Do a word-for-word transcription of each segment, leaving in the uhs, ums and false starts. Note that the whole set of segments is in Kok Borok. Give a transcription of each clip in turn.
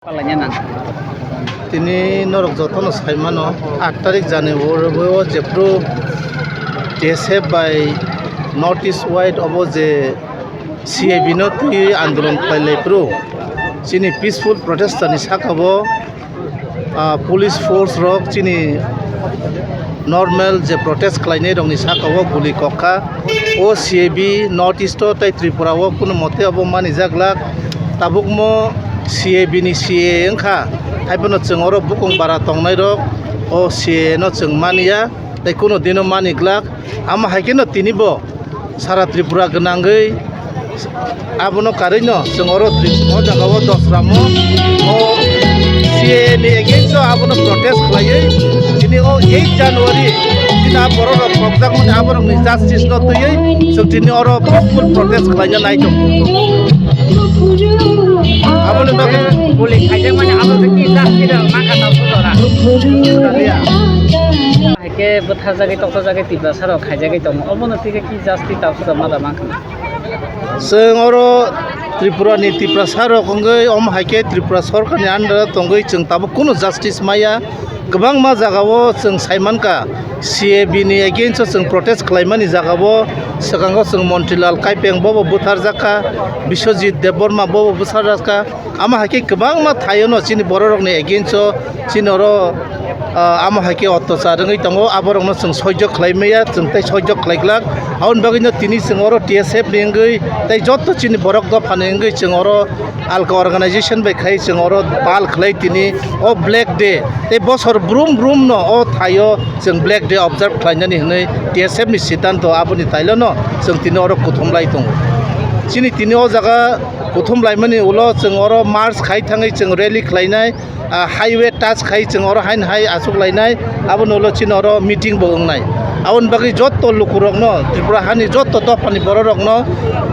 Palaina nang. Tini norok jotono sai mano, aat tarik jani o, o, o jephru T S F bai North East wide obo je C A B no twi andolon khlai lai phru, chini peaceful protest ni saka o, ah, police force rok chini normal je protest khlainai rokni saka o guli kok kha. O C A B North East o tei Tripura o kunu mote obo manijak glak. Tabukmo C A B ni C A A wngkha, haiphano chwng oro bukung bara tongnai rok o C A A no chwng mani ya, tei kunu dino mani glak. Amo hai kheno tini bo sara Tripura gwnangwi abono karwi no chwng oro Tri-, o jaga o Dosramo o C A A ni against o abono protest khlaiwi tini o eight January tini a borok rok khokjakmani aborokni justice no twiwi chwng tini oro peaceful protest khlaina nai tongo. Aboni bagwi buli khaijakmani abo khe ki justice rok mankha tamo jora. Hai khe bwtharjagwi toktojagwi Tiprasa rok khaijagwi tongo, obono twi khe ki justice tamo jora ma da mankha. Chwng oro Tripura ni Tiprasa rok wngwi omo hai khe Tripura sorkar ni under o tongwi chwng tabuk kunu justice maya. Kwbangma jaga o chwng sai mankha, C A B ni against o chwng protest khlaimani jaga o swkango chwng Montri Lal Kaipeng bobo bwtharjak kha, Biswajit Debbarma bobo bwtharjak kha. Amo hai khe kwbangma thaio no chini borok rokni against o chini oro, ah, amo hai khe ottochar wngwi tongo, aborokno chwng soijo khlai maya, chwng tei soijo khlai glak. Aboni bagwino tini chwng oro T S F ni wngwi tei joto chini borok dophani wngwi chwng oro alka organization bai khai chwng oro pal khlai tini o Black Day tei bosor brum brum no o thaio chwng Black Day observe khlainani hwnwi T S F ni siddhanto aboni tailo no chwng tini oro kuthum lai tongo. Chini tini o jaga kuthum laimani ulo chwng oro march khai thangwi chwng rally khlainai, ah, highway touch khai chwng oro haino hai achuk lainai, aboni ulo chini oro meeting bo wngnai. Aboni bagwi jotto lukurokno, Tripura hani jotto dophani bororokno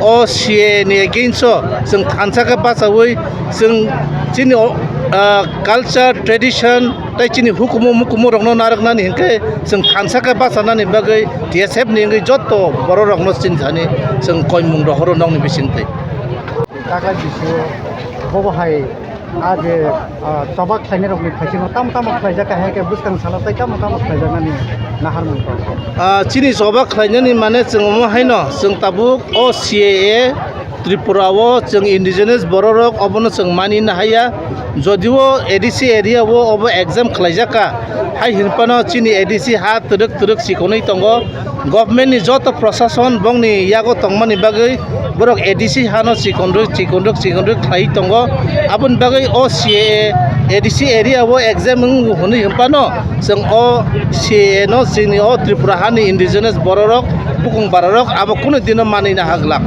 o C A A ni against o chwng thansa khe bachaui chwng chini o, ah, culture, tradition tei chini hukumu mukumu rokno narwknani hinkhe chwng thansa khe bachanani bagwi T S F ni wngwi jotto bororokno chini thani chwng koimung rohoro nokni bisingtwi. Taklai bisio bobo hai a je, ah, choba khlainai rokni phaisingno tamo tamo khlaijak, hai khe bwskang salo tei tamo tamo khlaijaknani naharmung tong. Ah, chini choba khlainani mane chwng omo haino chwng tabuk o C A A Tripura o chwng indigenous bororok obono chwng mani nahaiya. Jodio A D C area o obo exempt khlaijak kha, hai hinphano chini A D C ha twrwk twrwk chikonwi tongo. Government ni joto prosason bongni yago tongmani bagwi borok A D C hano chikonrwk, chikonrwk, chikonrwk khlai tongo. Aboni bagwi o C A A, A D C area o exam wng hwnwi hwnphano chwng o C A A no chini o Tripura hani indigenous bororok, bukung bararok abo kunu dino manwi na haglak.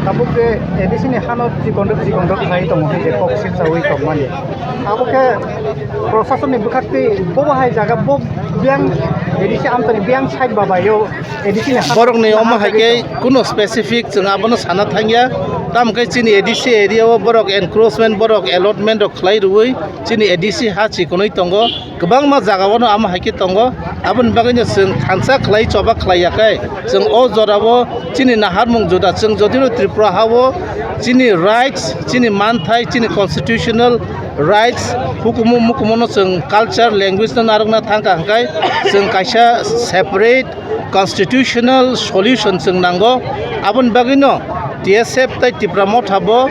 Tabuk je A D C ni hano chikonrwk, chikonrwk khlai tongo hwnwi je kok silchaui tongmani. Abo khe prosasonni bwkhaktwi bobo hai jaga bo biyang A D C amtani biyang side babaio A D C ni ha borokni omo hai khe kuno specific chwng abono sana thangya. Tamo khe chini A D C area o borok encroachment, borok allotment rok khlai rwui chini A D C ha chikonwi tongo. Kwbangma jaga o no amo hai khe tongo. Aboni bagwi no chwng thansa khlai choba khlai ya khe chwng o jora o chini naharmung juda. Chwng jodi no Tripura ha o chini rights, chini manthai, chini constitutional rights, hukumu mukumu no chwng culture, language no narwkna thang kha, hwnkhe chwng kaisa separate constitutional solution chwng nango. Aboni bagwi no T S F tei Tipra Motha bo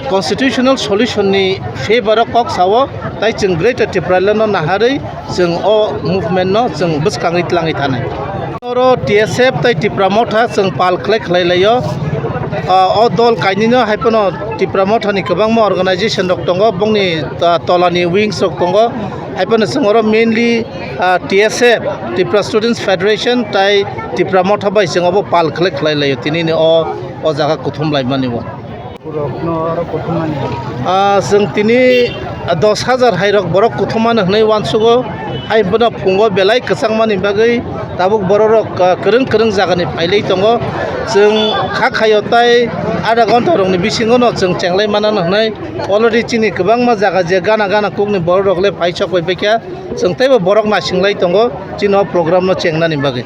constitutional solution ni favor o kok sao, tei chwng Greater Tipraland no naharwi chwng o movement no chwng bwskangwi tlangwi thanai. Oro T S F tei Tipra Motha chwng pal khlai khlai laio. Ah, o dol kainwi no hai phano Tipra Motha ni kwbangma organization rok tongo, bongni, ah, tola ni wings rok tongo. Hai phano chwng oro mainly, ah, T S F, Tripura Students Federation, tai Tipra Motha bai chwng obo pal khlai khlai laio tini ni o, o jaga kuthum lai mani o. Borokno oro kuthumani. Ah, chwng tini, ah, dos hajar hai rok borok kuthumani hwnwi uansugo. Hai bono phungo belai kwchangmani bagwi tabuk bororok, ah, kwrwng kwrwng jagani phailai tongo. Chwng kha khaio tai adha ghonta rokni bisingo no chwng chenglai manano hwnwi already chini kwbangma jaga je gana gana kokni bororok le phai sok bai paikha. Chwng teibo borok nasinglai tongo chini o program no chengnani bagwi.